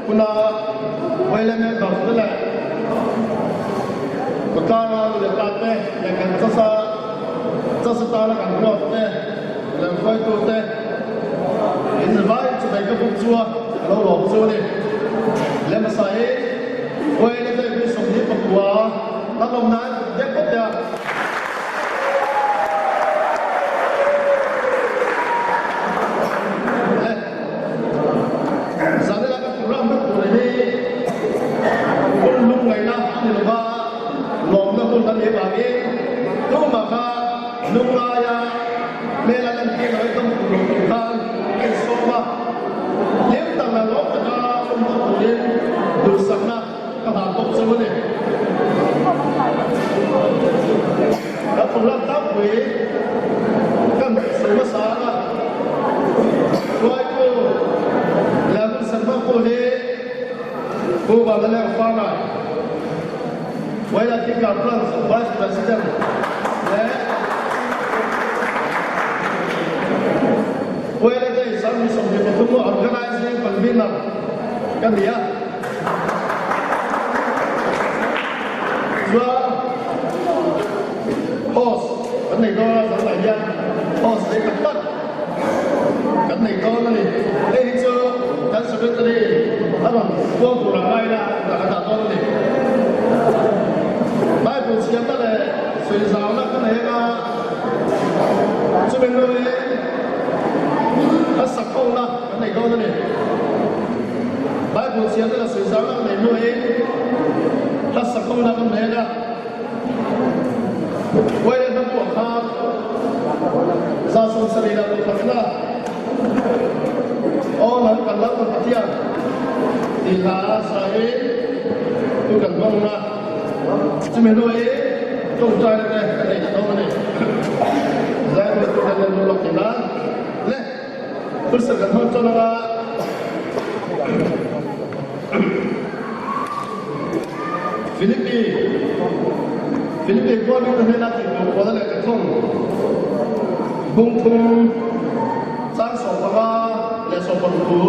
huna Wele member te leh khawtlanga nu leh pa te leh kan chasa chasa tana kan ruat te leh hruaitu te in vai chibai ka buk chu a ka lo lawm chu a ni. Leh hmasa in Wele te hi 29 kan awm nan dek phawt teh a. Zanila ka program hman tur hi hun lungngaihna a ni lova, lawmna hun a nih avangin tumah kha lungngaia hmel a lantir lo dawng tur lo tur khan ka insawm a, hlim tak leh lawm taka hun hmang turin duhsakna Ka hlan bawk chu a ni. Ka program tlangpui kan sawi hmasa a, hruaitu leh hun sen hmang pawh hi Pu Vanlaleng Farnai, Waila Kingdom Branch Vice President leh Waila Day 23 Organizing Convener ka ni a. Chuan host kan nei dawn a, zanah hian host nei tak tak kan nei dawn a ni. Hei hi chu kan secretary a rawn kuang tur ang ngaina dah a dah dawn a ni. Bible chhiatna leh sawi zauna ka nei anga chumi hnuin a sakhona kan nei dawn a ni. Bible chhiar te la sawi zau tak nei hnuin hla sak ho na kan mek a, Uai leh hnathawh khan 77 aw nang kan lal kan Pathian tih hla sa in tu kan hmang a, chumi hnuin tawngtai te kan nei ta dawn a ni. Zai tu kan en lawk thei nan le. Thilsa kan hmang tan anga Philippi Philippi khua mi te hnena tih tur kuala leh ka thawng bung thum chang 15 leh 16 thu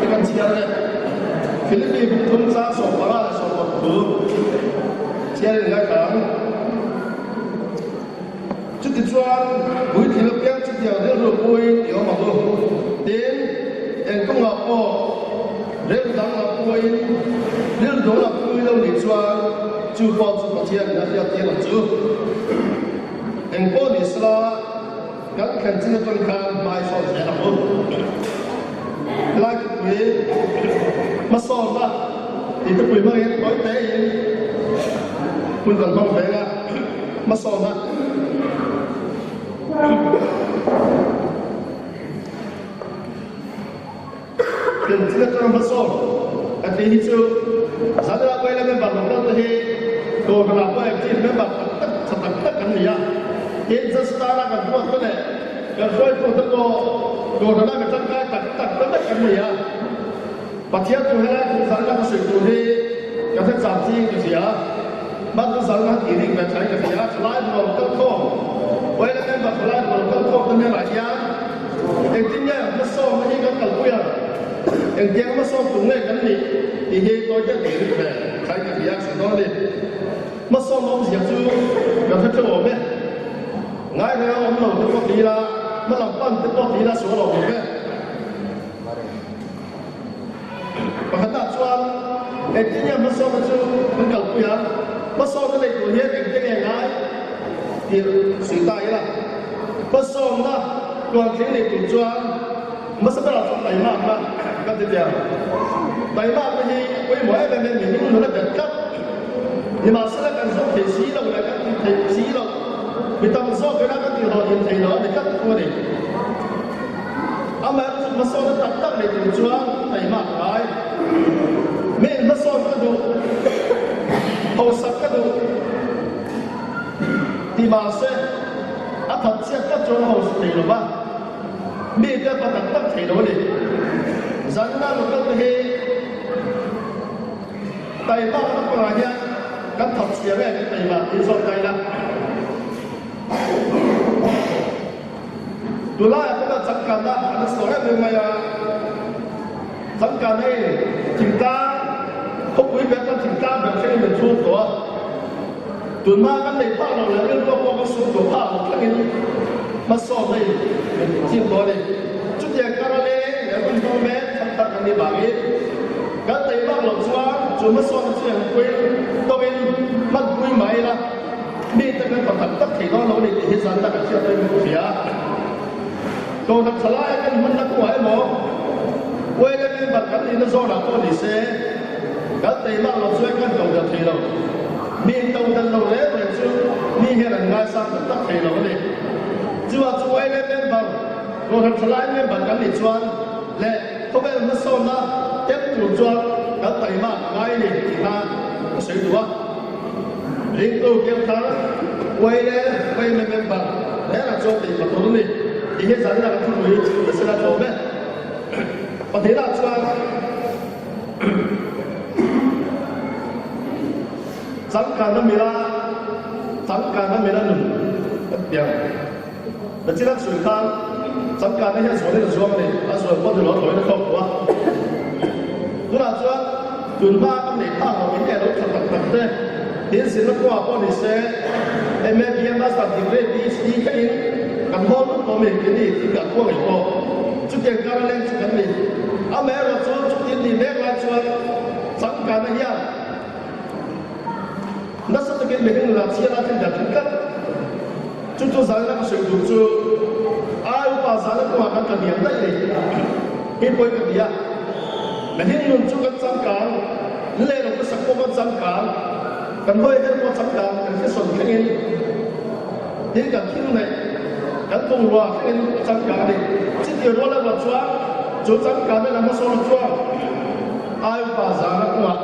te kan chhiar leh Philippi bung thum chang 15 leh 16 thu chhiar in ngai thang. Chutichuan, puitling apiang chutiang rilru puiin i awm ang u. Tin, eng kawngah pawh rilru dang la puiin rilru dang la pui lo nih chuan chu pawh chu Pathianin a hriattir ang chu. Eng pawh ni sela, kan thlen chin atang khan hmai sawn zel ang u. Helai thupui hmasawnna tih thupui hmangin tawi tein hun kan hmang veng a. Hmasawnna Thil atanga hmasawn kan tih hi chu Zanla Koila member lo kal te hi Kohhranah pawh active member tak tak tha tak tak kan ni a. Tin, just tana kan huat te leh kan hruaitu te pawh Kohhranah mi tangkai tak tak te vek kan ni a. Pathian thu helai thu zalna ka sawi tur hi ka hre cham ching ka hria. Hman zalna tih rik ve thlai ka hria. Thalai rual kal khawm, Oil member thalai rual kal khawm te hnenah hian engtin nge hmasawmna hi kan kalpui ang, engtiang hmasawm tur nge kan nih tih hi tawi deuh tih rik ve thlai ka hria sawi dawn a ni. Hmasawm awmzia chu kan hre theuh awm e. Ngai reng a awm lo te pawh ti ila, hmalam pan te pawh ti ila sual awm lo ve. Pakhatah chuan engtin nge hmasawna chu kan kalpui a, hmasawna nei tur hian engte nge ngai tih sawi ta ila. Hmasawna tluantling nei tur chuan hmasa berah chuan taimakna kan ti tia. Taimakna hi pawimawh em em in mihring nun a bet tlat. Nimahsela kan zawk thei si lo leh kan tih theih si loh, mi tam zawk ina kan tihhlawhtlin theih loh a ni tlat thu a ni. Amaherawhchu hmasawnna tak tak nei tur chuan taimak a ngai. Miin hmasawn ka duh, hausak ka duh ti mahse a that chiat tlat chuan a hausa thei lo va, mite a pa tak tak thei lo a ni. Zanina local te hi taimak na kawngah hian kan thawk chhia nge kan taimak tih zawk ta ila. Tunlaiah pawh chak kalna a nasa tawh em em mai a. Changkan hei thingtlang khawpui ber kha thingtlang ber thlengin min chhung tawh a. Tunhma kan nei phak lo leh rilru pawh kan sum tawh phak lo thlengin hmasawnna in min chim tawh a ni. Chutiang kara leng leh hun hmang mek khat tak kan nih vangin kan nei bak loh chuan chu hmasawnna chu engpui tawngin hmanpui mai ila mite kan pa tak tak thei dawn lo a ni tih hi zan tak a hriat pawhin ka hria. Kohhran thalaia kan hmanna kawngah emaw, Uaile member kan nihna zawnah pawh ni se, kan teimak lo chuan kan to dan thei lo. Mi to dan lo reng reng chu mi hian an ngaisang tak tak thei lo a ni. Chuvang chu Uaile member, Kohhran thalai member kan nih chuan leh khawvel hmasawnna tem tur chuan kan teimak a ngai a ni tih kha ka sawi duh a. Ringtu Piangthar, Uaile, Uaime member rengah chuan tih ka tur a ni tih hi zanina ka thupui ka sela tlawm e. Pahnihna chuan changkanna mila changkanna mila nun kan ti ang. Nachina chhui khan changkanna hian zualin a zuang a ni, a zual pawh ni lo a thlawhin a thlawk tawh a. Tunah chuan tunhma kan neih phak loh in leh lo tha tak tak te, tin zirna kawngah pawh ni se, MA, BA, Master Degree, PhD thlengin kan hawl lut tawh mai tih a ni tih kan khuang ngei pawh chutiang kar a leng chu kan ni. Amaherawhchu chutin ni mek lai chuan changkanna hian Nasa takin mihring nunah chhiar a thil dah thin tlat. Chu chu zalna ka sawi tur chu ai upa zalna kawngah kan tla hniam daih nei hi pawi ka ti a. Mihring nun chu kan changkang, leh lo ka sak pawh kan changkang, kan hawi her pawh changkang, kan hresawn thlengin tin kan thil neih, kan bungrua thlengin a changkang a ni. Chutiang rual erawh chuan chu changkanna lam hmasawn chuan ai upa zalna kawngah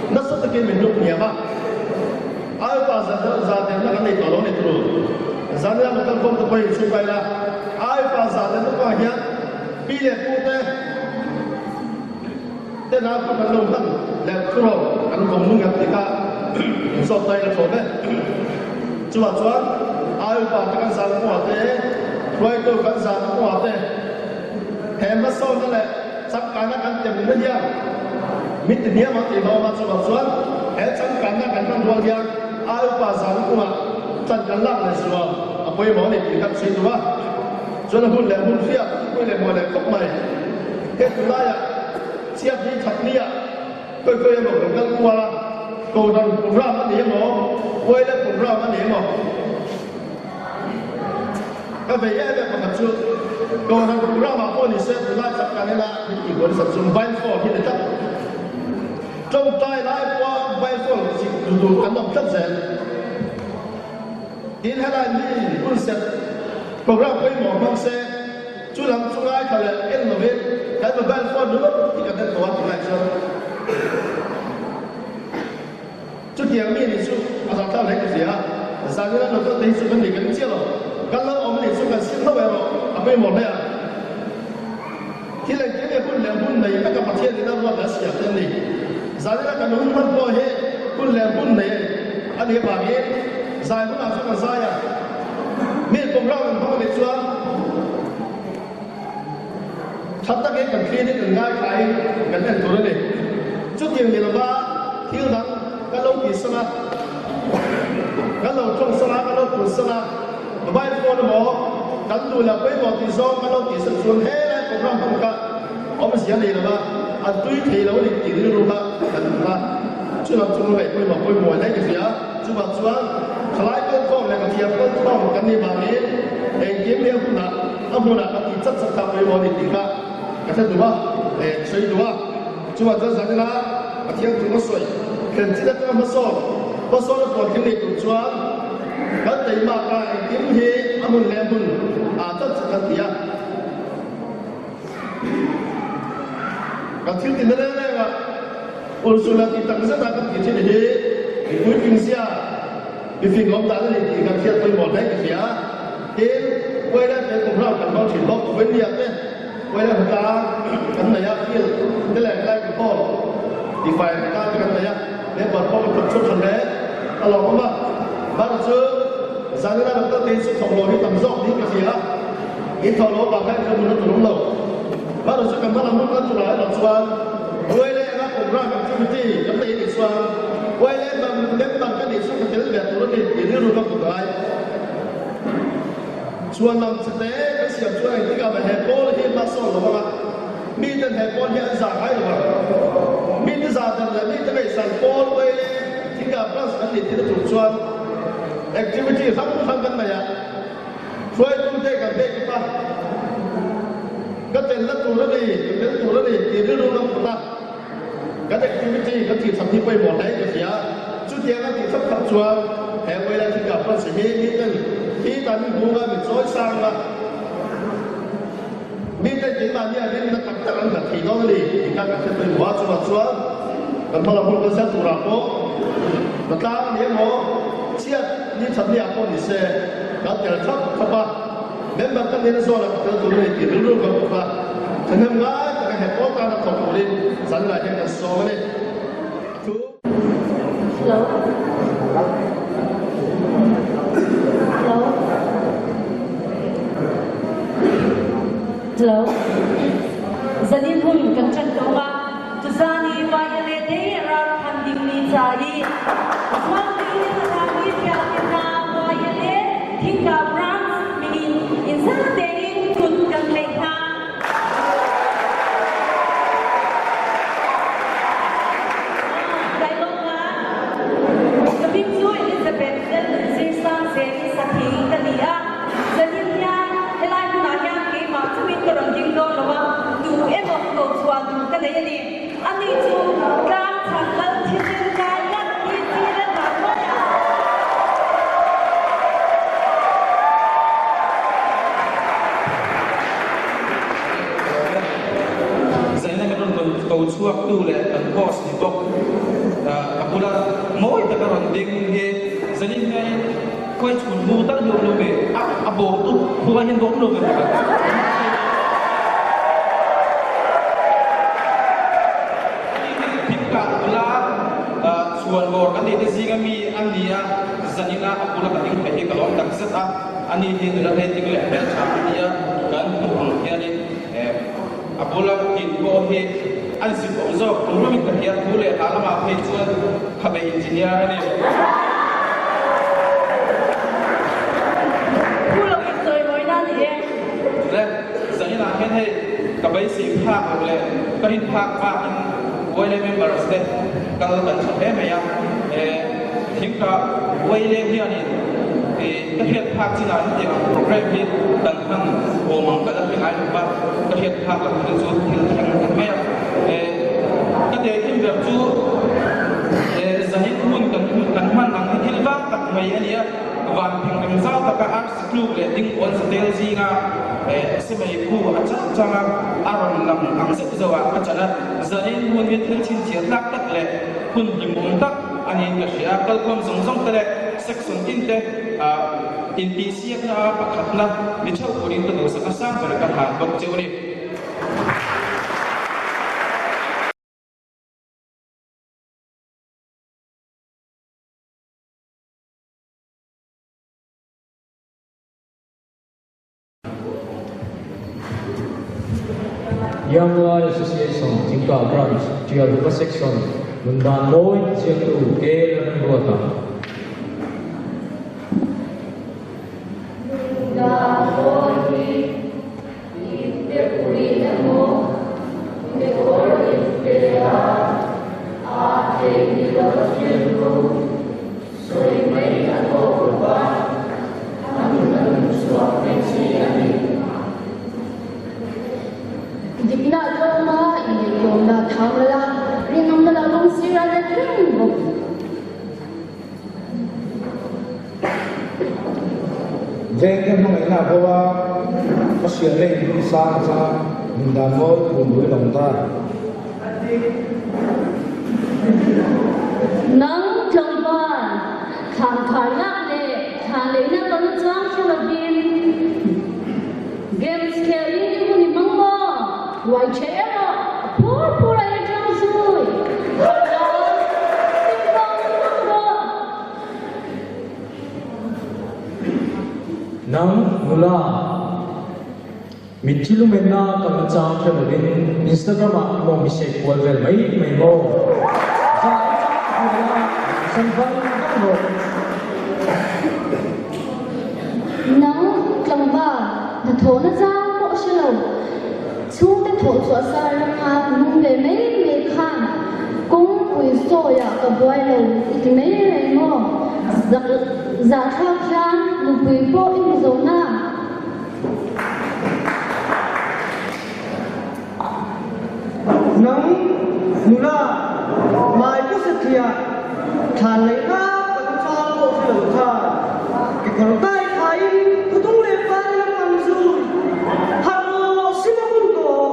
Nasa takin min hnuk hniam a, Alpa zadenna kan nei tawh lo ni turu. Zania local khawm te pawhin chhung kai la, Alpa zadenna kawngah hian pi leh pu te te nau pawh kan lo hman leh thuro kan vawng nung em tih kha in zawt ta ila thlawm e. Chuvah chuan Alpa te kan zan kawngah te, hruaitu kan zan kawngah te he hmasawnna leh Changkanna kan tem na hian min ti hniam ang tih hlawm a, chuvang chuan he changkanna kan hman rual hian ai upa zan kungah chan kan lak leh zual a pawimawh a ni tih kan sawi duh a. Chuan a hun leh hun hriat thupui leh mawi leh khawp mai. He tunlaiah chhiat hi that nia khawi khawi emaw kan kal kual a, kohhran program a ni emaw, uaile program a ni emaw, Ka vei em em pakhat chu Kohhran program ah pawh ni se tunlai chak kan ila min tih buai nasat chu mobile phone hi ni tlat. Tawngtai lai pawha mobile phone chik duh tur kan awm tlat zel. Tin helai mi hun set program pawimawh hmang se chu lam chu ngaithla leh en lovin kan mobile phone ringawt hi kan en tawh a tunlai chuan. Chutiang mi nih chu a zahthlak hle ka hria a, zanina doctor te hi chu kan nih ka ring chiah lo. Kan lo awm nih chu kan sim hlauh erawh a pawimawh hle a. Thil engkim hi hun leh hun nei taka Pathian in a ruat leh a siam te an ni. Zanina kan hun hman pawh hi hun leh hun nei a nih avangin zai hunah chuan kan zai a, mi program an hmang anih chuan Tha takin kan thlir in kan ngaithlain kan en tur a ni. Chutiang ni lova thil dang kan lo tihsan a, kan lo tawngsan a, kan lo phursan a, mobile phone emaw kan duh leh pawimawh tih zawng kan lo tihsan chuan helai program hman kha awmzia nei lova an tui thei lo a ni tih rilru kha kan hmu a. Chulam chu ngaih pawimawh pawimawh hle ka hria. Chuvang chuan thalai kalkhawm leh pathiam kalkhawm kan nih vangin engkim hi a hunah a hmunah kan tih chat chat kha pawimawh a ni tih kha ka hre duh a, eh ka sawi duh a. Chuvang chuan zanina Pathian thu ka sawi thlen chin atanga hmasawn hmasawn a puan thil nei tur chuan kan teimak a engkim hi a hmun leh a hmun ah chat chat kan ti a. Kan thil ti na reng reng a, Ursula tih tak zet a kan tih thin hi mipui fingzia, mifing awm dan a ni tih kan hriat pawimawh hle ka hria. Tin, Uailai te kum rau kan hmang thin bawk, Vawinia te Uailai hna kan nei a, field te leh lai kan hawl tihfai hna te kan nei a, member pawh kan thawk chhuak tha hle a lawmawm a. Bar chu zanina doctor te hi chu thawk lo hi tam zawk niin ka hria. In thawh loh vang khan ka nun a tulum lo. Marawh chu kan hmalam hun kan turah erawh chuan buai leh enga program activity kan nei anih chuan buai leh member ka nih chu ka tel ve tur a ni tih rilru ka put ngai. Chuan lam chete kan siam chuan engtikah mah he pawl hi hma sawn lo ang a, miten he pawl hi an zah ngai lo ang. Mite zah dan leh mite ngaihsan pawl buai leh thingkah branch kan nih thil a tur chuan activity hrang hrang kan nei a. Hruaitute kan pek kawp a, ka telna tur a ni, ka tel tur a ni tih rilru kan put a, kan activity kan tih that hi pawimawh hle ka hria. Chutiang a tih thap thap chuan he Wailand hi ka hman si hi miten hi tan min hmung a, min chawi sang a, miten keimahni a rinna tak tak an nghat thei dawn a ni tih kha kan hre pawimawh a, chuvang chuan kan hmalam hun kan siam turah pawh hna tlang a ni emaw chhiat ni that ni ah pawh ni se kan tel thap thap a, member ka nena zawnah ka tel tur a ni tih rilru kan put a, thahnem ngai taka he pawl tana thawk turin zanlai hian kan sawm a ni. Thu. Hello. Hello. Hello. Zanin hun kan chan tawh a, tuzani YLA te ral than ding mi ca i zuam ding in a rami vialte hna YLA Thingka Branch min in in za tein kut kan tlaih hna. Ka hming chu Elizabeth Lalnunzirsang Zeli Sathing ka ni a, zanin hian helai hmunah hian keimah chungin ka rawn ding dawn lo a, tu emaw ko chhuah duh ka nei a ni. Ani chu tlang chhan lal thisen kai ngat hi chi la hna hnuai a. Zaina kan rawn ko chhuak tu leh kan boss ni bawk ka bula mawi taka rawn ding hi zanin hianin khawi chhun hmu tal hi awm lo ve a bawm tu khua hian bawm lo ve bawk a. Thingkah bula chhuan bawr kan neih te zinga mi a ni a, zanina a bula ka ding thei hi ka lawm tak zet a, ani hi nula hleitling leh hmeltha a ni a, kan hmuh ang hianin a bula din pawh hi an zip awm zawk tur rumin ka hria thu leh hla lamah phei chuan khabe engineer a ni. Thu lo insawi mawina a ni e. Le, zaninah hian hei ka beisei phak loh leh ka rin phak bakin YLA members te kal kan tha hle mai a, thingkah YLA hianin ka hriat phak chinah hetiang ang program hi kan hman awm ang ka la hre ngai lo va, ka hriat phak loh thil chu thil thleng a ni mai a. Ka tehkhin ber chu zanin hun kan hman ang hi thil vang tak mai a ni a, van thingrem zau taka arsi tluk leh ding pawn satel zinga semei khu a chang chang a, a rawn lang ang zeuh zeuh ah ka chan a, zanin hun hi thil chhinchhiah tlak tak leh hun hlimawm tak a niin ka hria a, kalkhawm zawng zawng te leh section tin te intihsiakna a pakhatna ni theuh turin ka duhsak a sang ber ka hlan bawk cheu a ni. Young Lai Association Thingkah Branch Tialhupa Section Nundan Mawi ziaktu K. Lalremruata. Nundan Mawi hi ipte pui emaw kekawr ipte a ah thei ni lo thil chu Sawi mai a tawk lo va, a nun a nun chhuak mai chi a ni. Dikna a tlawm a, inngaihtlawmna a thang ral a, rinawmna lah kawng sir a let reng bawk. Vengte hmangaihna a bo a, ka hriat leh in sang a chang a, nun dan mawi phun bul a awm ta. Nang tlangval, thlan khar lak leh thlan leihna kan chuang hre lovin games khel in i hun i hmang maw? Ruai ṭheh erawh a phur phur a i ṭang zui. Tlangval, sim vang vang rawh. Nang nula. Mitthi lumenna kalna chang hre lovin Instagram ah mawng i shake kual vel mai mai maw? Zah i chang hria la, san vang vang rawh. Nang tlangval, hnathawhna chang pawh hre lo. Chhungte thawh chhuah sa ranga nung ve mai mai khan kawngpui sawiah ka buai lo i ti mai reng maw? Zak zahthlak hian nupui pawh i hmu zo na? Nang nula mai ka satliah thlan leh nak tak chang pawh hre lo khan kekawr tai khaiin khutung leh pai lam ang zui harh rawh sim a hun tawh.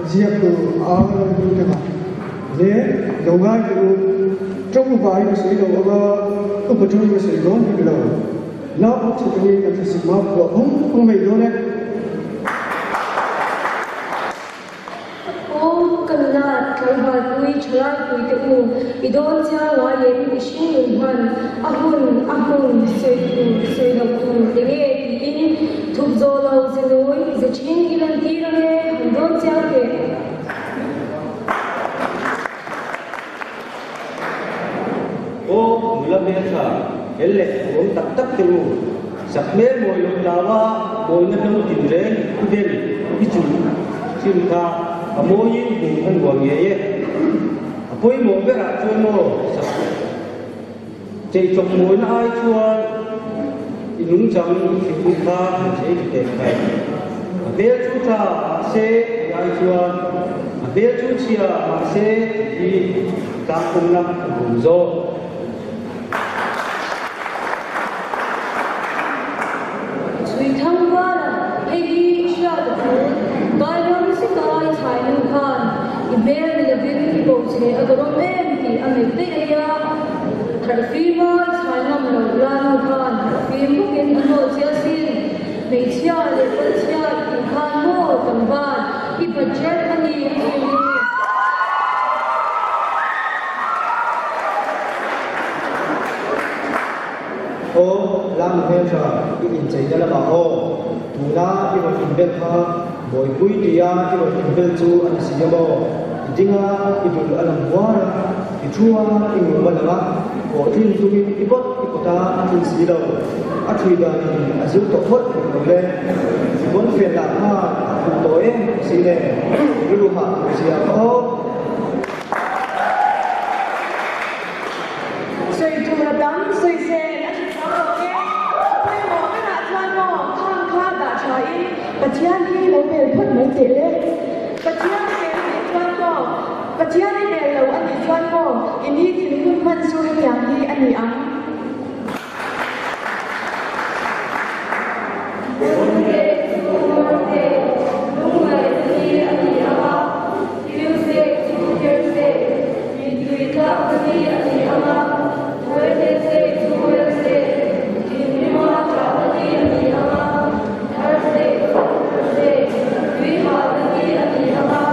Ziaktu a rawn lut ang a, le lo ngai teh u, tawng upa in a sawi lo anga upa tawng in a sawi dawn hek lo, nau chhe tangin kan thlasik ma phuah phung phung mai dawn e. Aw ka nuna tlangvalpui thalaipui te u, i dawn chiang ngaiin i hringnun hman a hun a hmun sawi tur sawi loh tur enge tiin thup zawh lo ze nui ze ṭhing i lan tir ange han dawn chiang teh. Aw nula hmeltha hel leh awm tak tak te u, sak hmel mawi loh hlaua mawina hlo tinreng khudel i chulh thin kha a mawiin hmuh a nuam ngei e. A pawimawh berah chuan maw sak cheichawp mawina ai chuan i nungchang i thinlung kha han chei tha teh khai. A hmel chu tha mahse tih ai chuan a hmel chu chhia mahse tih hi tlangkawmna a bum zawk. Chhuithang Vala, hei hi i hriat a thu. Kai ram sikai chhai nu khan i hmel ni lovin i ko che a dawrawm em tih a melh daih a nia. Harhfim a i chhai ngam lo la nu khan harhfim bawkin a hnawl che asin. Hmeichhia leh palchhia i tih khan maw tlangval i budget a ni a sawi ni. Aw, Lami hmeltha i incheina lamah aw, tuna i rawn inbel kha Bawipui tia i rawn inbel chu a ni si a maw? I ding a, i dul a lang huar a, i thu a, i ngum a lang a, pawhtlin tumin i pawt i pawt a, a tlin si lo. A thui danin a zir tawh phawt hek lo le. I pawnfen lah khan a khuh tawh em si le, i rilru hah tur zia kha aw. Sawi tur a tam, sawi sen a tha chuang lo e. A pawimawh berah chuan maw khang kha dah tha in Pathian hi lo bel phawt mai teh le. Pathian i bel a nih chuan maw, Pathian i bel lo a nih chuan maw i nitin hun hman chu hetiang hi a ni ang. Monday chu Monday, lungngaihna ni a ni ang a, Tuesday chu Thursday, mittui tlakna ni a ni ang a, Wednesday chu Wednesday, thinrima ṭahna ni a ni ang a, Thursday chu Thursday, tuihalna ni a ni ang a,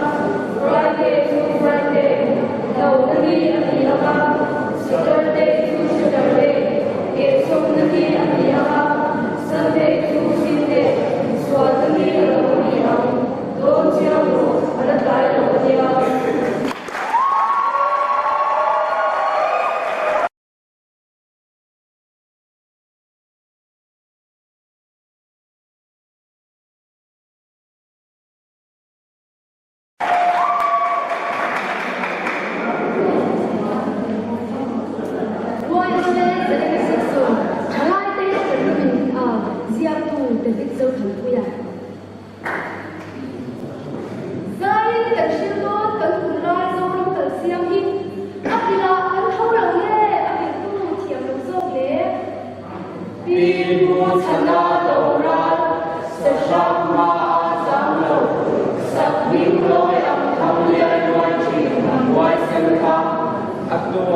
Friday chu Friday, hlauhna ni a ni ang a, Saturday chu Saturday.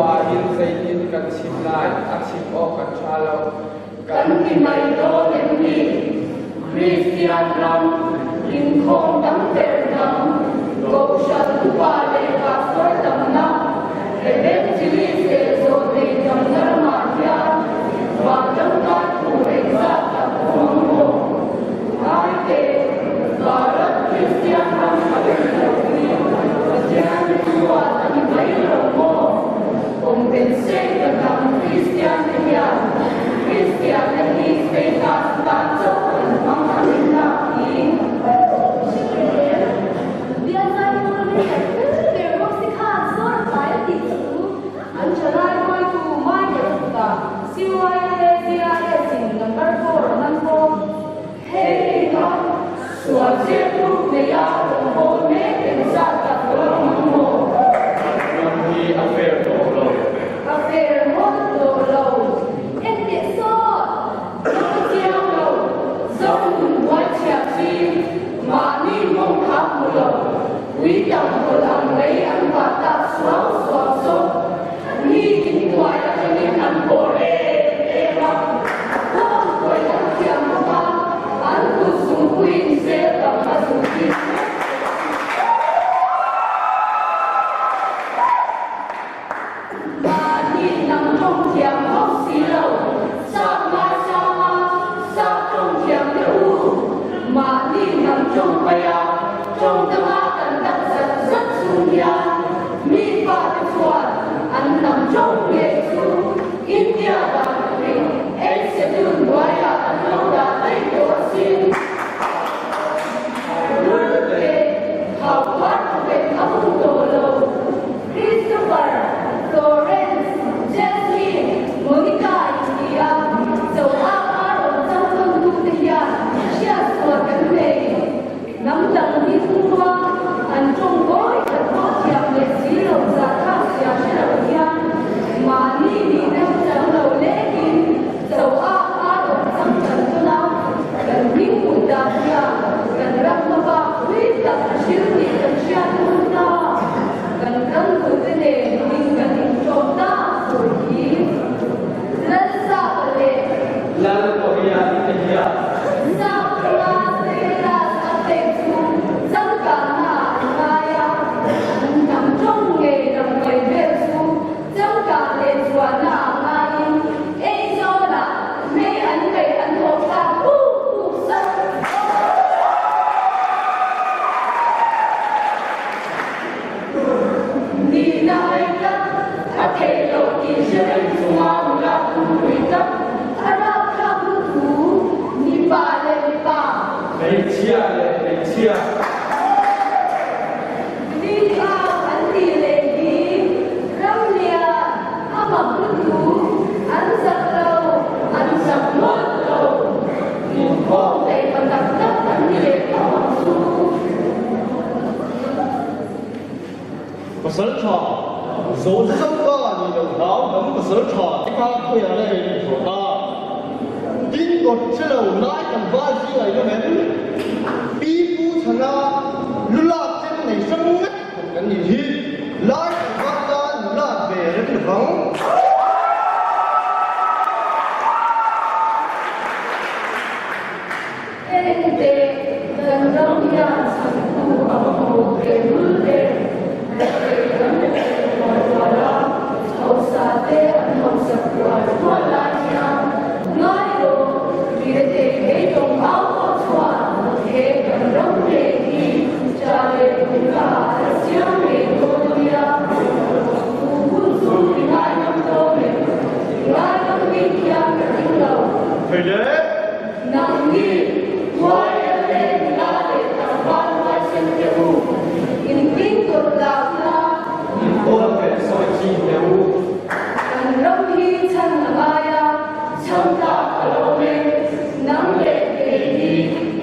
ah hin zeitin kan chim lai, a chim awk kan ṭha lo. Kan ti mai dawn em ni? Kristian ram inkhawm tam ber hnam, Kohhran upa leh pastor tamna, evangelist leh zawhneih tamna ramah hian van tangkai thu engzat tak awm ang maw? Ngai teh, Bharat Kristian ram a rin loh hi Pathian rinruat a ni mai lo maw? Compensate ka hnam Kristian te hian Kristianna hi status tan chauh an hmang a rin lak hi. Bialzai Tournament fel ber bawk si khan sawn a tlai a tih chu an thalai hruaitu Michael kutah CYLACIS in number 4 a man bawk. Hei kha sual zirtu neia rawngbâwl mek engzat tak lo awm ang maw? Ram hi a fair tawh lo. A fair mawlh tawh lo. Enteh sawt! Ka hre chiang lo. Zo nun buai chhia ching, mahni mawng kha hmu lo. Ui tam hawlh ang lei an vah tak suau suau zawk. Mi inhnuai atangin an bawr em em a, khawm kawi an thiam bawk a, an kut zungpuiin zel dang a zung bik mek tawh a ni. Mahni hnam tawng thiam hauh si lo, sap ngaisang a, sap tawng thiam te u, mahni hnam tawng paia tawng danga kan dak zat zat chung hian mi fate chuan an hnam tawng ngei chu India dan turin ei schedule hnuaiah an lo dah daih tawh asin. Rul leh thau phar thawven a hun tawh lo. Christopher, Florence, Jasmine, Monica inti a, cho ak a rawn chang tawn tute hian hriatsual kan nei. Hnam dang hi thungrua an tawng kawi khat pawh thiam leh si lo zahthlak zia hre lo hian mahni nihna hre chang lo lekin cho ak a rawn chang kan tawn a, kan hming put dan hian kan ram hmabak thui tak a hril tih kan hriat hun ta. Kan ram tute nen hming kan inṭawm tak tur hi Lalsapa leh. Lal Korea te hian. Sakhrua status a pek chu changkanna ah an ngai a, an hnam ṭawng ngei lam mai vel chu changkan leh chuanna ah ngaiin Aizawlah mei an kaih an awh thlak puk puk sak. Nihna hai tlat, a theih loh tih hre reng chunga nula thupui tlat a rapthlak luthu, mipa leh mipa. Hmeichhia leh hmeichhia. Leak out an tih leh hi ramlian a mak luthu, an zak lo, an zak mawlh lo. Inkhawm theih pa tak tak an ni leh tho ang chu. Pasal tha, Zo zo ka ni lo hlau hnam pasal tha te kha khawiah leh in inhawh ta. Tin kawt hre lo lai tlangval zing ai nawm em? Pi Pu Chhana lu lak chem nei hrang ngat khat kan nih hi. Lai tlangval tan lu lak ve rem lovang. Hengte kan ram hian chhantu a mamawh ve lul em? Rethei kan rethei rual rual a, hausa te an hausak rual rual lai hian ngai rawh, mi rethei beidawng au pawh chuan he kan ram ngei hi cha leh pumna ah la siam ngei dawn a nia. Chu hun chu i ngai ngam dawn em? I ngai ngam bik hian ka ring lo. Hei le! Nangni, YLA nula leh tlangval huaisen te u, in hming tawrh dah ula. In kawl fel sawi chin te u. Kan ram hi chhan a ngai a, chhan tlak a lo awm e. Nang leh kei hi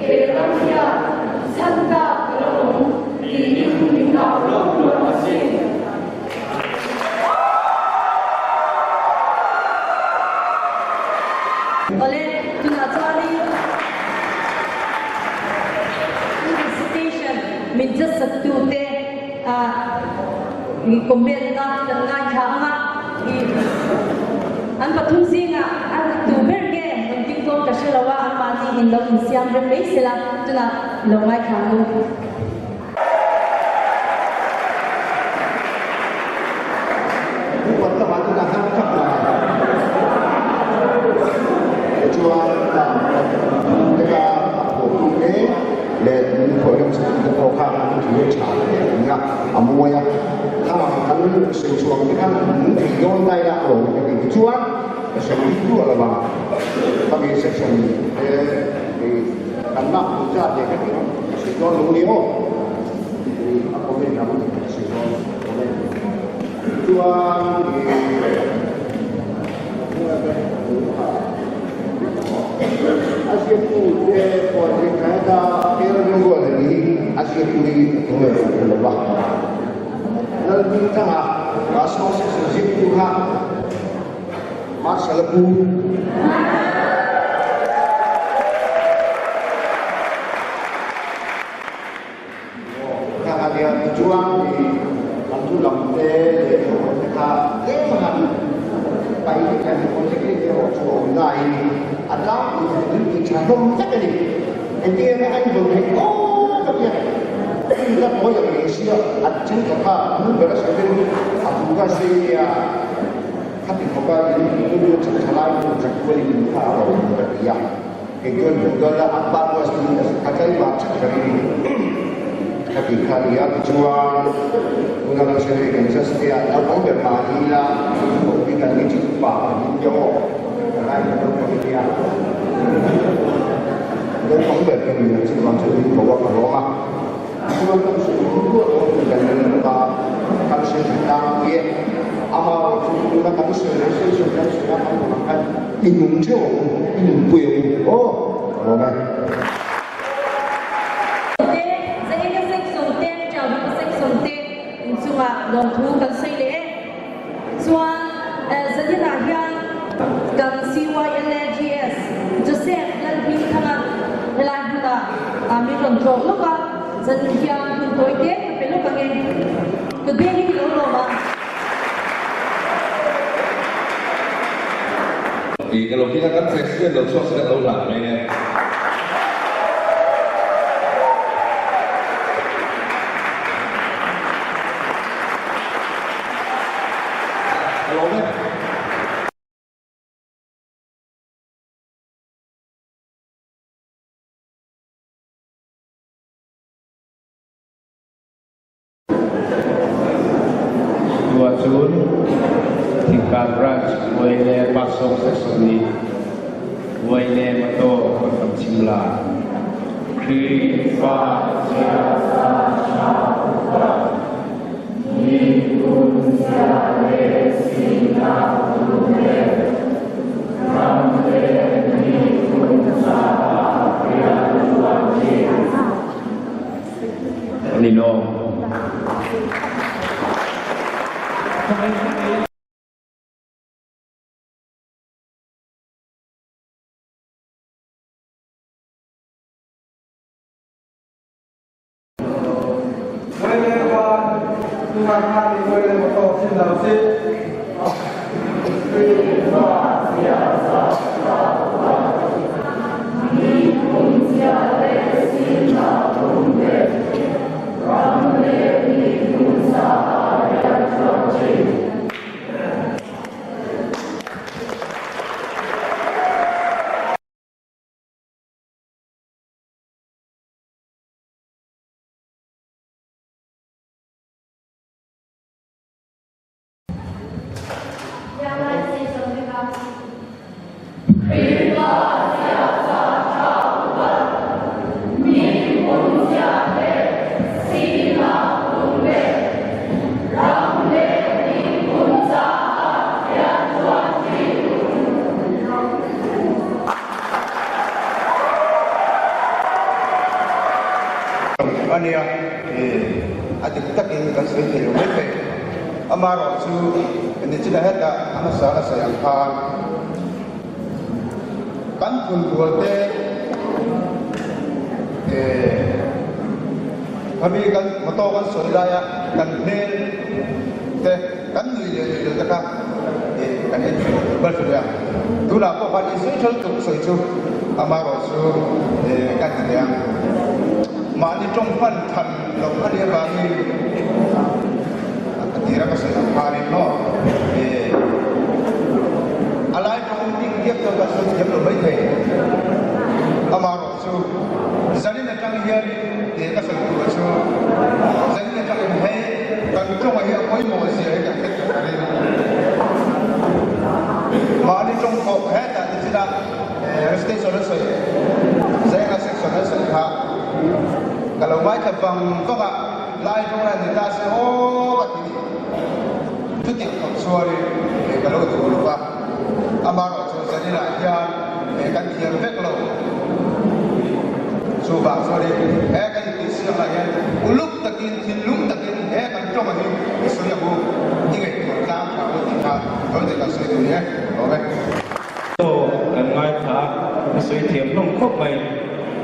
he ram hian chhan tlak a lo awm tiin min au lawk lawk asin. Awle, tunah chuanin recitation min chasat tute comment na kan ngaithla ang a. An pathum zingah a tu ber nge rawn ding dawn ka hre lo a, anmahni in lo insiam rem mai sela, tunah i lo ngaithla ang u. Upat lamah chuan a har tlat mai. Tichuan, heta a phuahtu te leh min phuah rem chhunte pawh kha an thu a tha hle a ni a, a mawi a. Khang kan sawi chhuah ang te khan min thei dawn ta ila a rawn ka ti. Tichuan, ka sawi dik duah lo vang. Khami section te kan lak duh zat leh ka ti ang. Ka sawi dawn lo ni aw. A comment ang ka sawi dawn comment. Chuan a ziaktu te pawh ziak tha heta Kera Ringrual a ni a ziaktu hi a tum ve lo lo va. Lalhmingthanga Pastor Section ziaktu kha Marshal a pu. Khang a nia tichuan i kan thu lam te leh thawhawm te kha tlem a han paih te khan contact te erawh chu a awm nain a tlangpui chu thil ti tha hlawm vek a ni. Engtin nge a invawn theih tawp a tia thil kha tawi ang ni sia a thenkhat kha hmun ber a sawi deuh a thu kha sei nia khati khawpa in rilru chak tha lai hmun chak kualin in kha a rawn ka ti a. Kei chuan hmuh dawn a, an pa pawh a a tlaivar chat ka ring ka tih kha a ni a. Tichuan, tuna kan sawi ve kan just te a, naupang ber mahni ila koh hi kan ni chik pa kan ni tia aw, ka ngaithla naupang i nia. Naupang ber ka ni ang chuvang chuan min ko a, ka lawm a. Tichuan kan sawi duh duah dawn tih kan ring bawk a, kan sawi tha tlangpui e. Amaherawhchu chu tuna kan sawi leh sawi sawi kan sawi a, kan rawn ang khan i nung theuh ang u, i nunpui ang u aw, ka lawm e. Te, Zaenga section te, Ṭauhmaka section te inchungah lawmthu kan sawi leh e. Chuan zaninah hian kan CYLAGS Joseph Lalhmingthanga helai hmunah min rawn tlawh lawk a, zanin hian hun tawi te ka pe lawk ang e. Ka beng hi lo lawm a. Tih ka lo hria a, kan president lo chhuak se kan lo hlan mai e. Ka lawm e. Tua cun Thingkar Branch Vuai le Pasawng Section nih Vuai le Mataw kan rak chim lai. Khrihfa ziaza ṭha upat, miphun zia le sinak duhlet, ram le miphun caah rianṭuan ding. An i lawm. A nia, a dik takin kan sawi thei lo mai thei. Amaherawhchu nichina hetah a hmasa a sawi ang khan kan phunbual te khami kan motor kan sawi laia kan hmel te kan nui leh nui lo te kha. kan en bal hrilh a. Tunah pawh khan i sawi ṭha lutuk sawi chu amaherawhchu kan ti thei ang. Mahni ṭawng hman than loh a nih avangin a tira ka sawi ang khanin maw a lai ṭawng ding diak chuan ka sawi thiam lo maithei. Amaherawhchu zanin aṭang hianin he ka sawi tur chu zanin aṭangin hei kan ṭawnga hi a pawimawh zia hi kan hre thei ka ring. Mahni ṭawng pawh hetah ti chin a recitation an sawi Zaenga section an sawi kha ka lo ngaithla vang vang a, lai ṭawng la ni ta se aw ka ti ni. Chutiang khawp chuanin ka lo duh lo va, amaherawhchu zaninah hian kan thiam vek lo. Chuvang chuanin he kan intihsiakah hian uluk takin, thinlung takin he kan ṭawnga hi i sawi ang u, i ngaihtuah tlang tha u tih kha tawite kan sawi duh ni e. Lawm e. Aw, kan ngaithla a, ka sawi thiam hlawm khawp mai.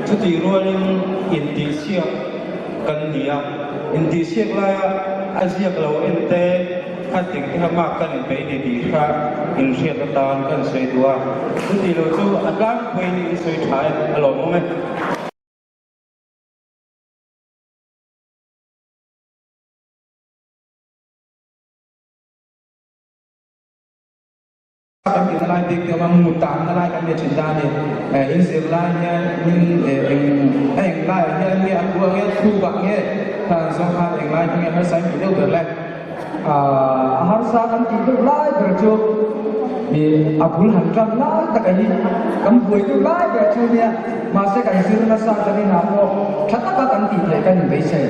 Chutih rualin intihsiak kan ni a, intihsiak laia a ziak lo en te kha ting te kha mark kan inpeih ni tih kha inhriat atan kan sawi duh a, chutih lo chu a tlangpuiin in sawi tha e, a lawmawm e. Kan tihna lai bik deuh a, mu tanna lai kan nei thin ta a ni. In zir lai hian in eng a eng laiah hian nge a thu ang nge thuk ah nge khan zawng khan eng lai hi nge harsa in tih deuh ber le. A harsa kan tih deuh lai ber chu a bul han tan lai taka hi kan buai deuh lai ber chu nia mahse kan zir nasa kan inah pawh tha taka kan tih theih kan inbeisei.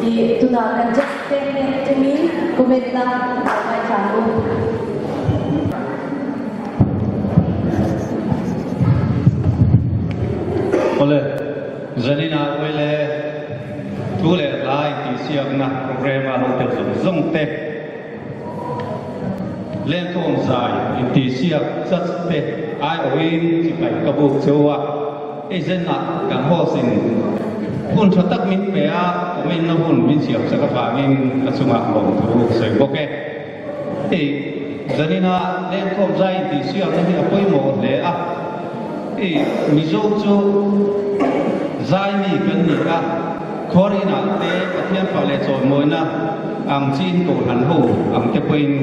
I tunah kan judge te hnen atangin comment na lo ngaithla ang u. Awle, zaninah Wele thu leh hla intihsiakna programme a lo tel zawng zawng te, Lengkhawm zai intihsiak judge te aiawhin chipai ka buk cheu a. Hei zenah kan host in hun tha tak min pe a, comment na hun min siam sak avangin a chungah lawmthu sawi bawk e. Hei zanina lengkhawm zai intihsiakna hi a pawimawh hle a, hei Mizo chu zai mi kan ni a, khuar inah te Pathian fak leh chawimawina ang chiin kohhran ho ang te pawhin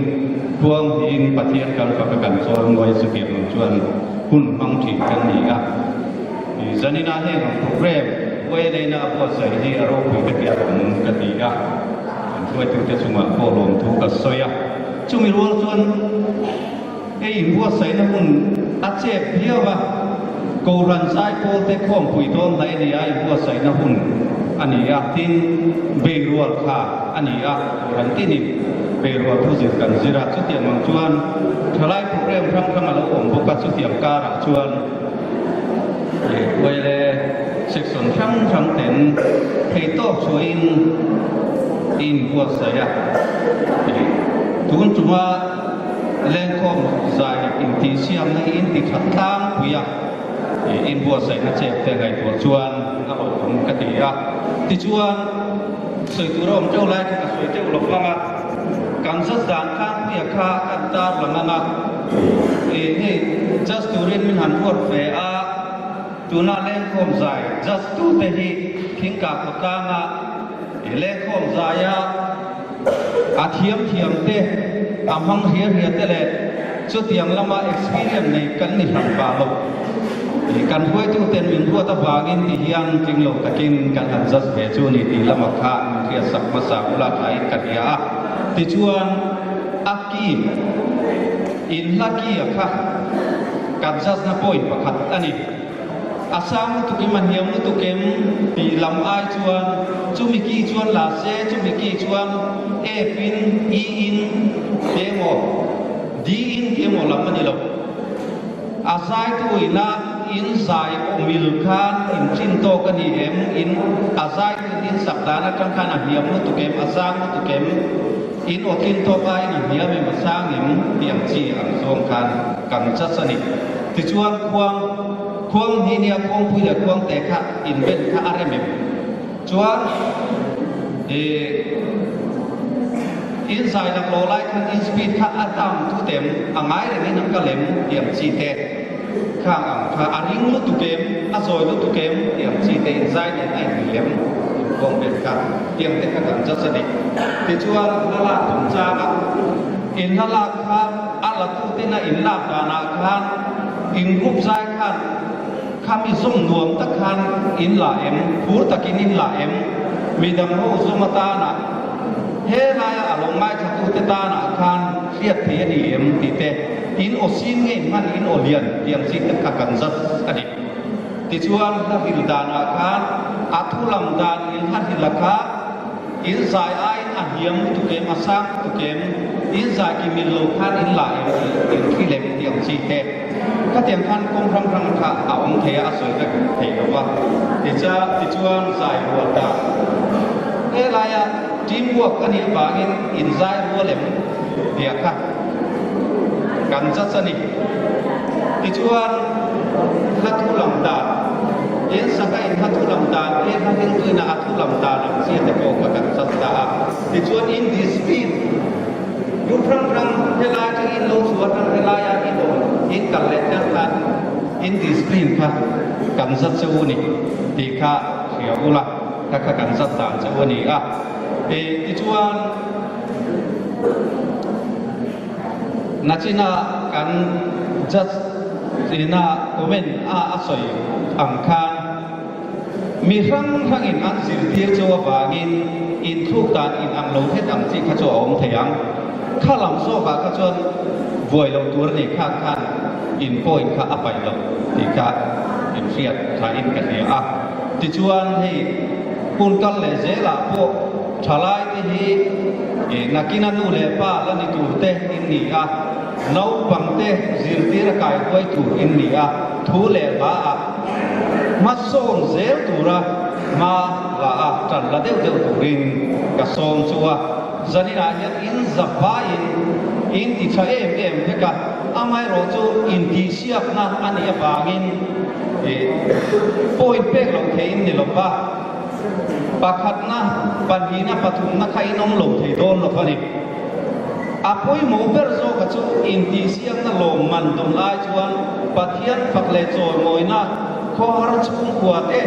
khuang hnihin Pathian kan fak a kan chawimawi chutiang ang chuan hun hmang thin kan ni a. Zanina heng ang program YLA-na a buatsaih hi a ropui ka ti a awm ka ti a, kan hruaitute chungah pawh lawmthu ka sawi a. Chumi rual chuan hei inbuatsaihna hun a chep viau a, Kohhran Zaipawlte khawmpui dawn hlai a ni a, inbuatsaihna hun a ni a, tin beirual kha a ni a, Kohhran tinin beirual thu zir kan zir a, chutiang ang chuan thalai program hrang hrang a lo awm bawk a, chutiang karah chuan Uaile section hrang hrang ten theihtawp chhuahin inbuatsaih a, tun tuma lengkhawm zai intihsiamna hi inti that tlangpui a, inbuatsaihna chep te ngaihtuah chuan a hlauhawm ka ti a. Tichuan, sawi tur a awm teuh lai kha ka sawi teuh lo vang a, kan judge dan tlangpuia kha kan tar lang ang a, hei judge turin min han ruat ve a, tuna lengkhawm zai judge tute hi thingkah khawtlanga lengkhawm zaia A thiam thiam te, a hmang hria hria te leh chutiang lama experience nei kan ni hran pah lo. Kan hruaitu ten min ruat avangin ti hian tling lo takin kan han judge ve chu ni tih lama kha min hriat sak hmasa ula thain ka hria a. Tichuan a ki, in hla ki a kha kan judge na point pakhat a ni. A sang lutuk em a hniam lutuk em tih lam ai chuan chumi ki chuan la se, chumi ki chuan F in, E in tih emaw, D in tih emaw lam a ni lo. A zaitu ina in zai awmil khan in chin tawk a ni em, in a zaitu in in sak dan atang khan a hniam lutuk em, a sang lutuk em, in aw tlin tawk aiin a hniam em, a sang em tih ang chi ang zawng khan kan judge a ni. Tichuan khuang, khuang hnih nia khuangpui leh khuangte kha inven kha a rem em? Chuan ih in zai lak lo lai khan in speed kha a dam thut em? A ngai rengin a kal em? Tih ang chi te khang ang kha a ring lutuk em? A zawi lutuk em? Tih ang chi te in zai nen a inmil em? Inkawm vel kha tiang te kha kan judge a ni. Tichuan hlalak chungchanga in hlalak kha A latuten a inlak danah khan in group zai khan khami zawm nuam tak khan in la em, phur takin in la em, midang ho zawm atana he laia a lo ngaithlatute tanah khan hriat thei a ni em tih te, in aw sin nge in hman in aw lian tih ang chi te kha kan zat a ni. Tichuan hla hril danah khan a thu lam dan in hla hril a kha, In zai aiin a hniam lutuk em, a sang lutuk em, in zai ki mil lo khan in la em tih in thli lem tih ang chi te. Khatiang khan kawng hrang hrang kha a awm thei a, a sawi vek thei lo va. Ticha, tichuan zai rual ta. He laia team work a nih avangin in zai rual em tih kha kan judge a ni. Tichuan hla thu lam dan, in saka in hla thu lam dan te hla riltuina a thu lam dan ang chi te pawh kha kan chat ta a. Tichuan in discipline group hrang hrang helai atang in lo chhuah atang helaia in awm in kal leh tel khan in discipline kha kan zat che u ni tih kha hria ula kha kha kan zat dan che u a ni a. Tichuan. Nachina kan judge ina comment a a sawi ang khan mi hrang hrangin an zirtir chu avangin inthluk dan in ang lo hret ang chi kha chu a awm thei ang. Kha lam zawkah kha chuan buai lo tur a ni khan khan in point kha a paih lo tih kha inhriat thain ka hria a. Tichuan hei hun kal leh zelah pawh. Thalaite hi nakina nu leh pa la ni turte in ni a, naupangte zirtir a kaihuai tur in ni a, thu leh hla ah hmasawn zel tura hma la a tan la deuh deuh turin ka sawm chu a. Zaninah hian in zavaiin in ti tha em em vek a, amaherawhchu intihsiakna a nih avangin point pek loh theihin ni lo va, pakhatna, pahnihna, pathumna kha in awm lo thei dawn lo a ni. A pawimawh ber zawka chu intihsiakna lawmman dawn ai chuan Pathian fak leh chawimawina khawhar chhungkua te,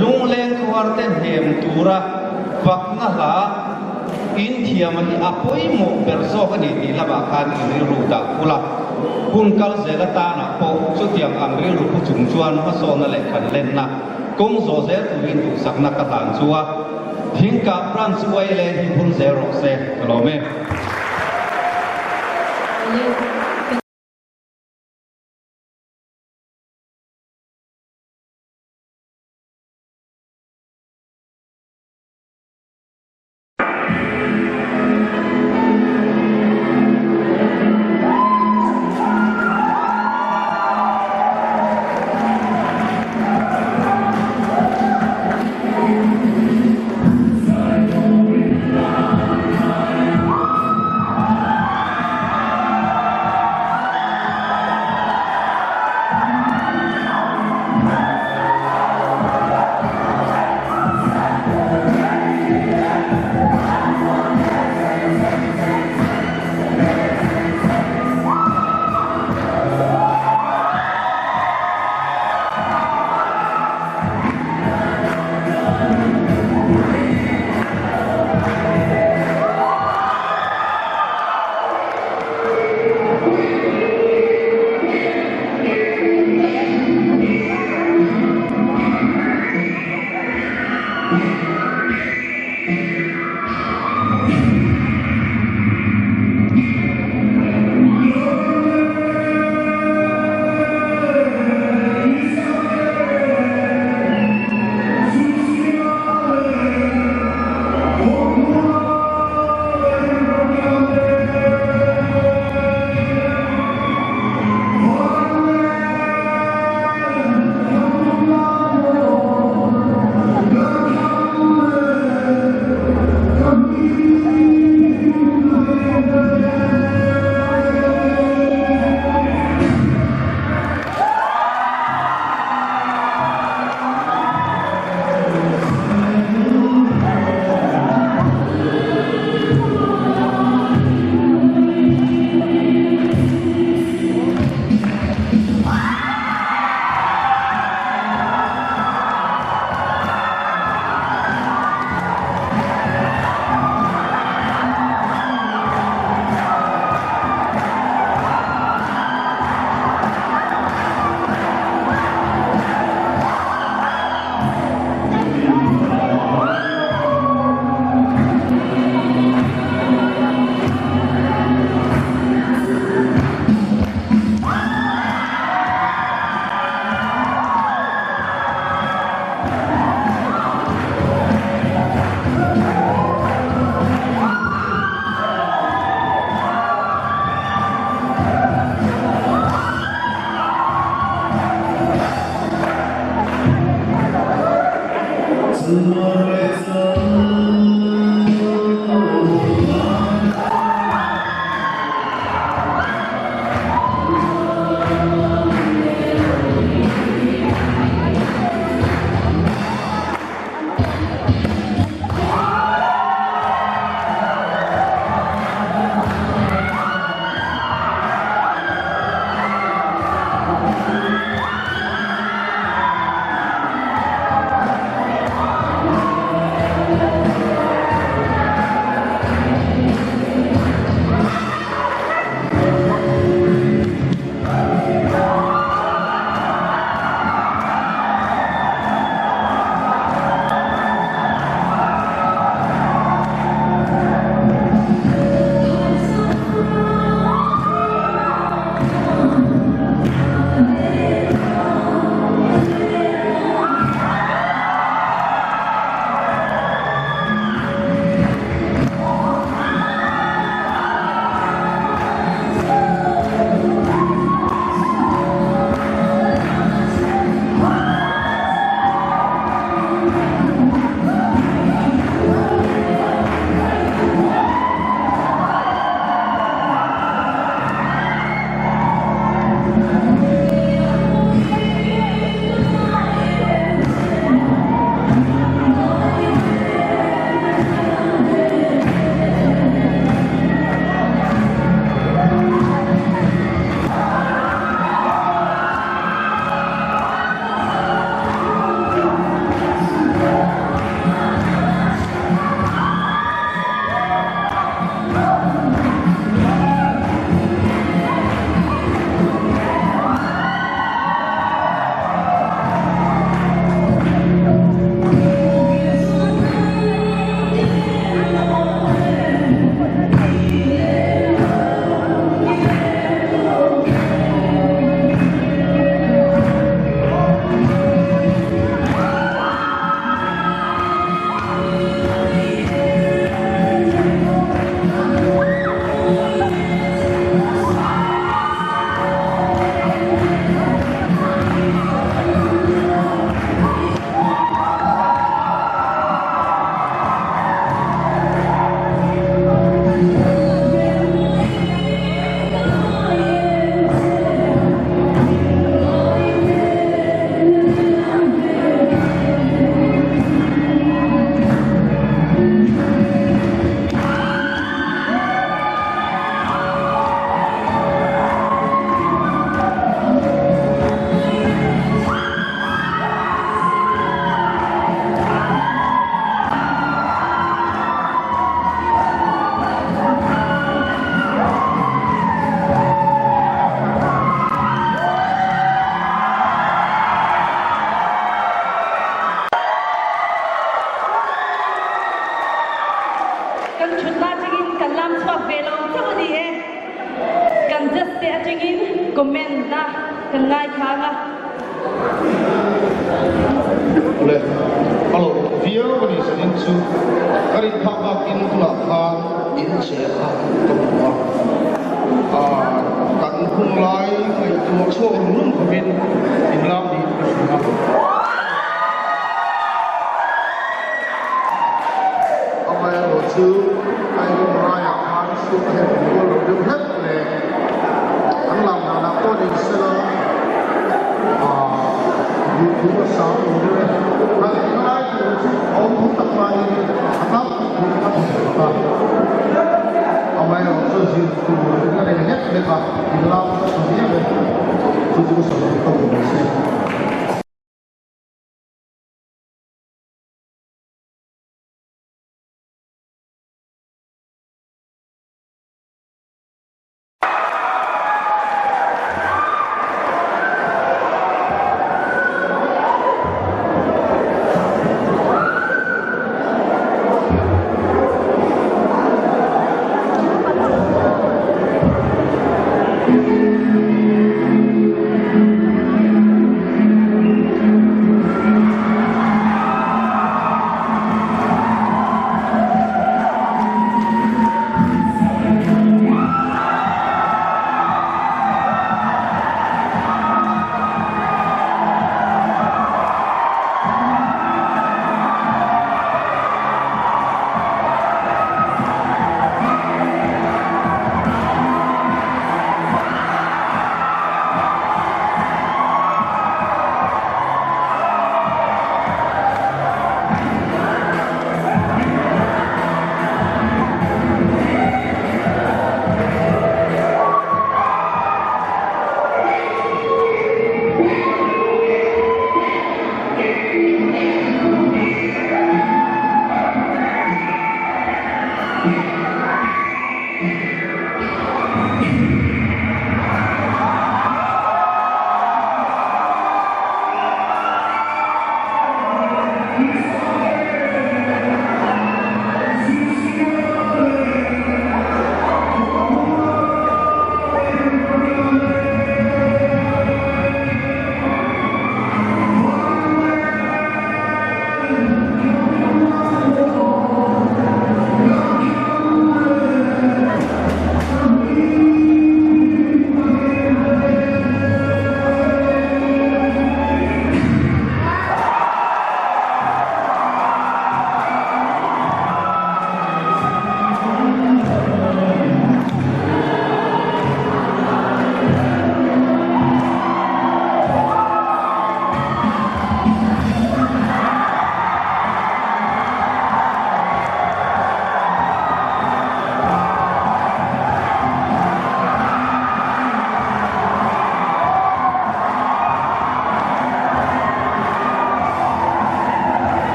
lungleng khawhar te hnem tura fakna hla inthiama hi a pawimawh ber zawk a ni tih lamah khan in rilru dah khul a. Hun kal zel atanah pawh chutiang ang rilru pu chung chuan hmasawnna leh kan lenna kawng zawh zel turin duhsakna ka hlan chu a. Thingkah Branch uai leh hi vul zel rawh se, ka lawm e. comment na kan ngaithla ang a. Awle, a lo viau a ni zanin chu ka rin phak bakin tunah khan in che kha ka hmu a, ah kan hun lai ngaihtuah chhuak rum rum khawpin in lam niin ka hria a. Amaherawh chu Kairumraiah khan sum a hep rual lo deuh hlek leh an lam danah pawh ni sela duhthu a sang lo deuh e. Kan lai tur chu a awm thum tak laiin a tam thu a ti bawk a. Amaherawh chu zir tur in a nei hlek hlek a, in lam chu a tha viau e. Chu chu ka sawi duh tawk lo se.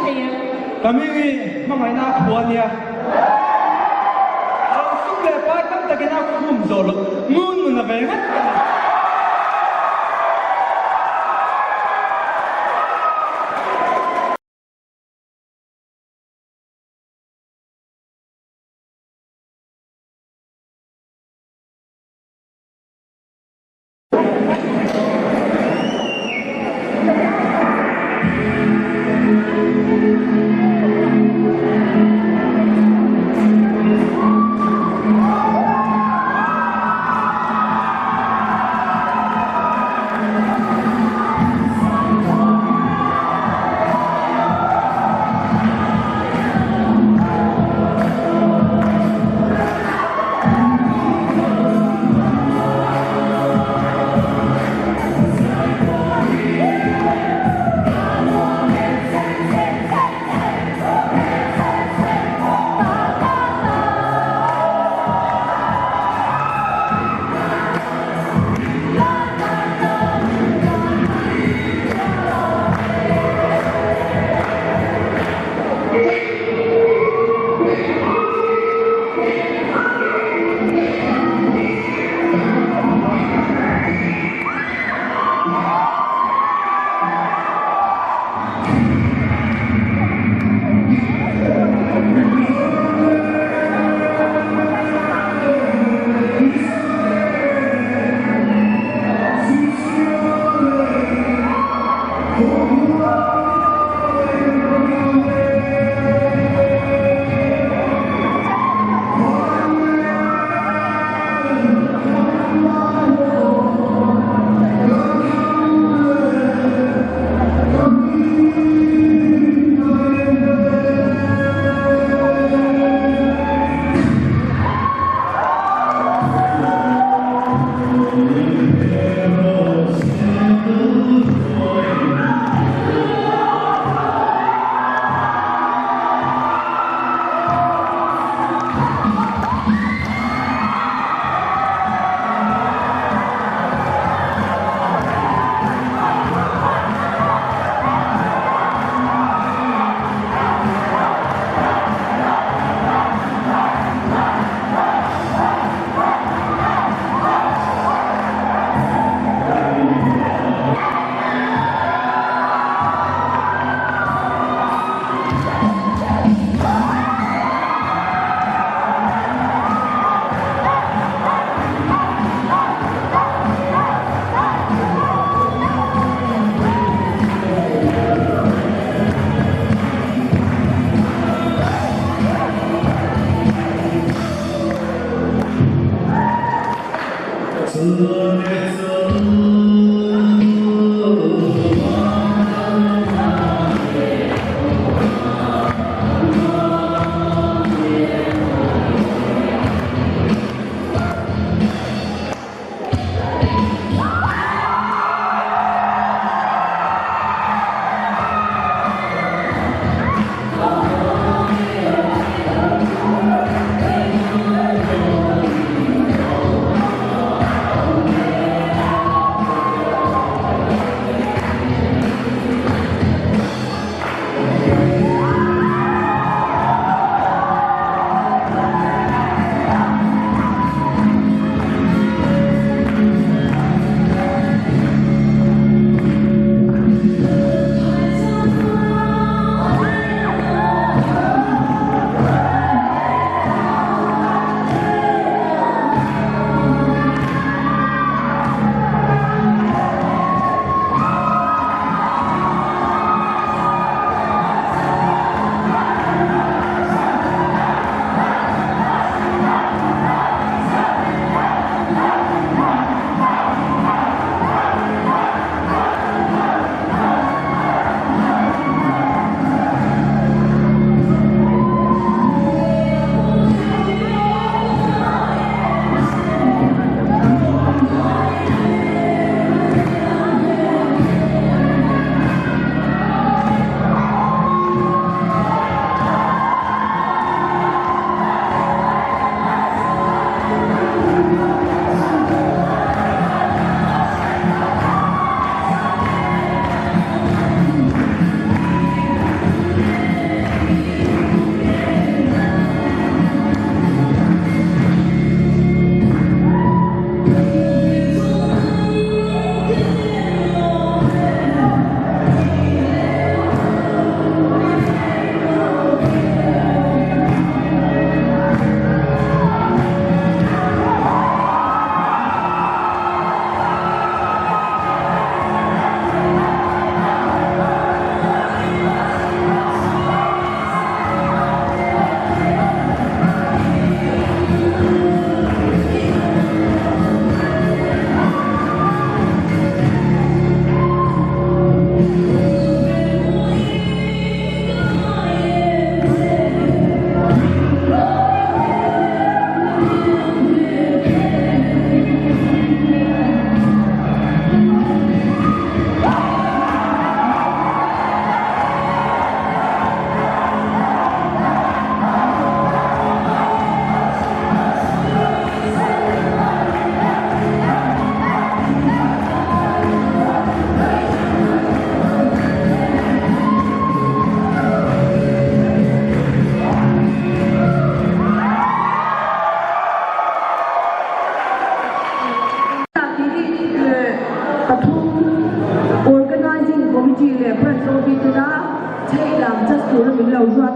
thei em? Ka hming hi hmangaihna a phuah a nia. Ro sum leh pai tam takin a khum zawh loh ngun nun a ve ngat a ni.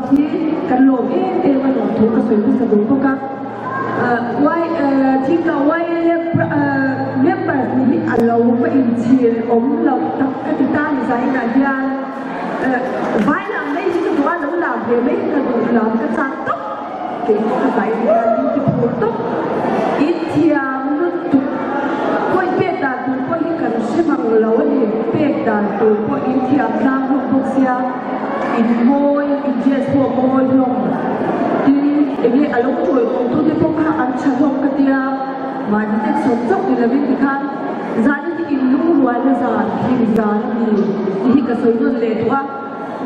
hi kan lawm em em a lawmthu ka sawi hmasa duh bawk a. Thingka YLA members nih hi a lo va inchhir awm loh tak ka ti ta ni zainah hian vai lam mai hi ka duh a, lo lam ve mai hi ka duh lam ka chak tawp kei pawh ka zai ni hian min ti phur tawp. In thiam lutuk point pek dan tur pawh hi kan hre mang lo a ni, pek dan tur pawh in thiam tlang hlawm bawk sia. In mawi, in dress pawh a mawi hlawm. Tin, enge a lo tawi awm tu te pawh kha an tha hlawm ka tia, mahni section chauh ni lovin tikhan zanin hi in lungrualna zan, hlim zan a ni tih hi ka sawi nawn leh duh a.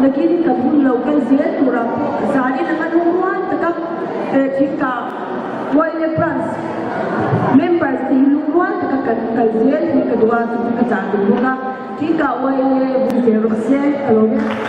Nakin kan hun lo kal zel turah pawh zanin anga lungrual taka thingkah Wile Branch members te hi lungrual taka kan kal zel hi ka duh a, chu chu ka chah duh bawk a. Thingkah Wile bul zel rawh se ka lawm e.